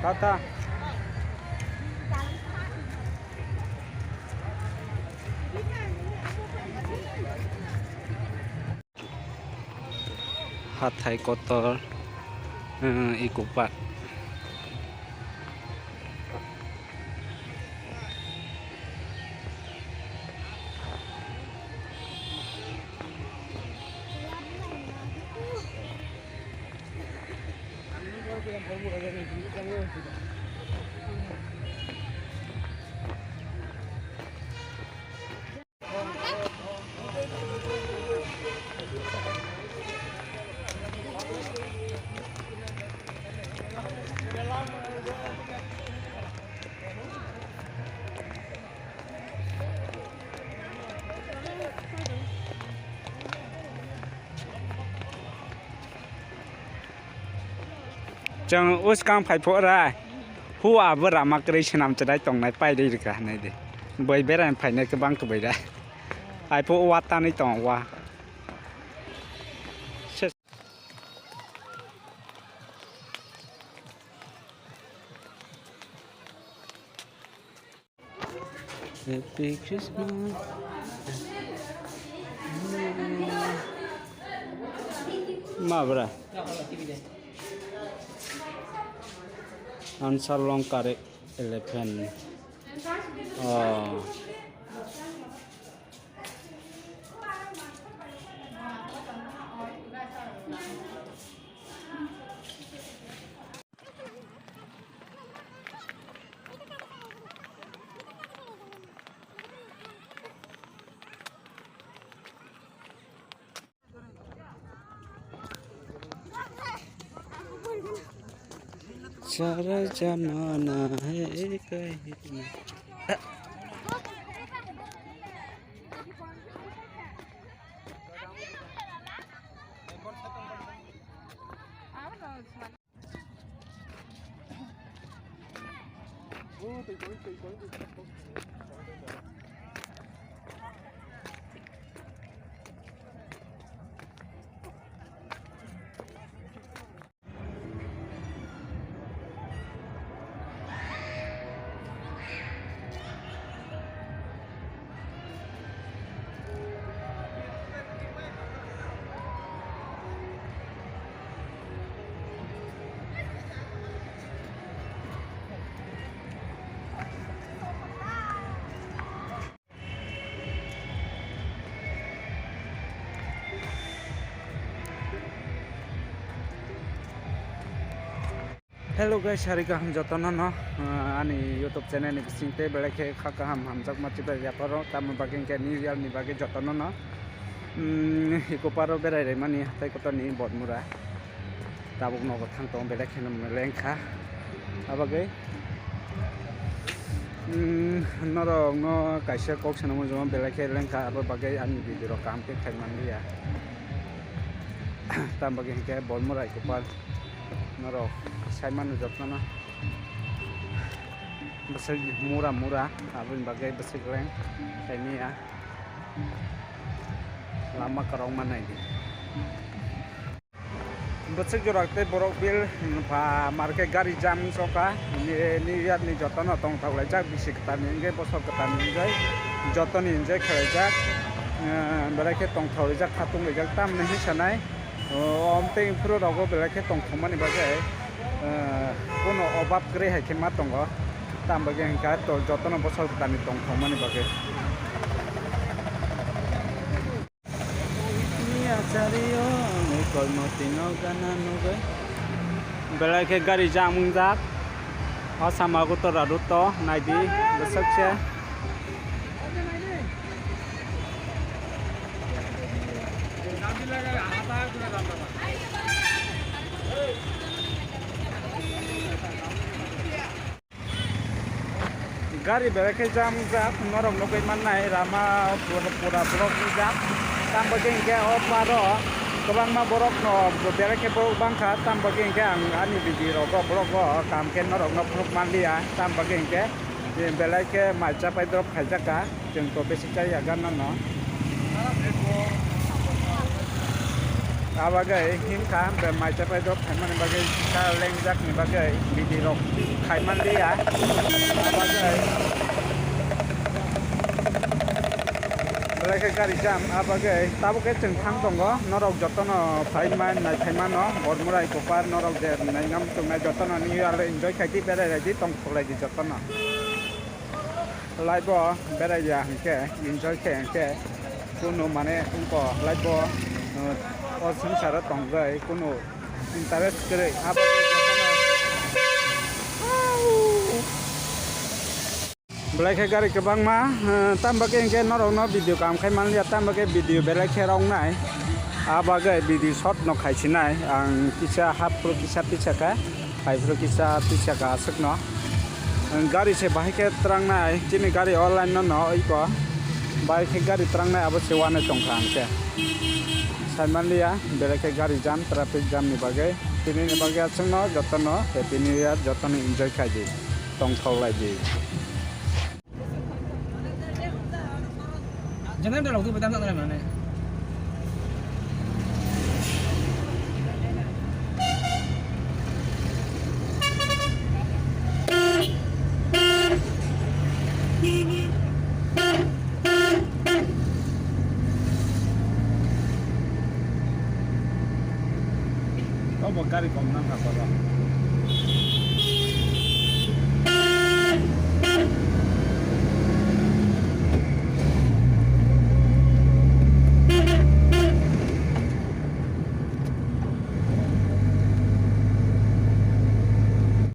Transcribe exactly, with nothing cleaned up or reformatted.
Ata. Hathai kotor, eh, Eco Park. Chwng uskang phai phora, hua bo rama kwrwi swnam chwrai tongnai, pairwi rwkha hinwi di. Bwai berai phainai kwbang kwbai da. Hai pho wa tanwi tong wa. Happy Christmas. Ma bra. Answer long correct eleven. Oh. Sara jamana hai kahi. Hello guys, sari kaham jotono no, ah, ani YouTube channel ni bising tei belai khe kha kaham hamjakma chibai yaparo, tamo bagwi hwnkhe New Year ni bagwi jotono no, mm, Eco Park o berai raimani hatai kotor ni Bodmura. Tabuk nogo thang tongo, belai kheno lengkha. Abagwi, mm, norok no kaisa kok sanamo joma belai khe lengkha, abo bagwi ani video rok kaham khe khai manliya. Tam bagwi hinkhe Bodmura Eco Park norok sai mano jotno no. Bwswk mura mura, aboni bagwi bwswk leng kaimiya. Lama kwrwngma naidi. Bwswk jora tei borok bil, hmm, pha, market gari jam wngsoka, ni, New Year ni jotono tongthok laijak, bisi kwtal ni wngwi, bosor kwtal ni wngwi, jotoni enjoy khlaijak, eh, belai khe tongthok rijak, khatung rijak, tamni hinwi sanai, o, omtwi phuru rogo belai khe tongthokmani bagwi, eh, bono obab kwrwi hai khe ma tongo, tam bagwi hwnkha to jotono bosor kwtal ni tongthokmani bagwi. Ni achario, ni kormoti no gana nugwi. Belai khe gari jam wngjak. O sama Agartala route o naidi bwswk se. Gari belai khe jam wngjak, norok nugwi mannai, rama pura, pura block wngjak. Tam bagwi hinkhe o paro kwbangma borok no belai khe borok bangkha, tam bagwi hinkhe ang ani video rogo borok o kaham khe norok no phunuk manliya, tam bagwi hinkhe belai khe mai chapai drop khaijak kha, chwng to bisi chaya gana no. Abagwi himkha, be mai chapai dok khaimani bagwi, sa lengjak ni bagwi, bidi rok khaiman liya. Abagwi belai khe gari jam, abagwi tabuk khe chwng thang tongo, norok jotono phaiman nai phaimano, Bormurai Kopar norok je nainam tongnai jotono new year enjoy khaidi, berai raidi, tongthok laidi jotono. Life o berai ya hwnkhe, enjoy khe hwnkhe, kunu mane wngkha life o, uh, o swngcharo tongwi kunu interest kwrwi. Abo belai khe gari kwbangma, uh, tam bagwi hwnkhe norokno video kaham khai manliya, tam bagwi video belai khe rwknai. A bagwi video short no khaisinai, ang kisa hap phuru kisa pisa kha. Phaiphuru kisa pisa ka aswkno. Gari se bahai khe trangnai, chini gari o line no no iko. Bahai khe gari trangnai abo se uanai tongkha ang khe. Saimanliya, belai khe gari jam, traffic jam ni bagwi. Tini ni bagwi aswkno jotono Happy New Year, jotono enjoy khai di. Tongthok lai di. Jangan dah, waktu petang tak kena mana. Kau buat gari kau menang apa dah?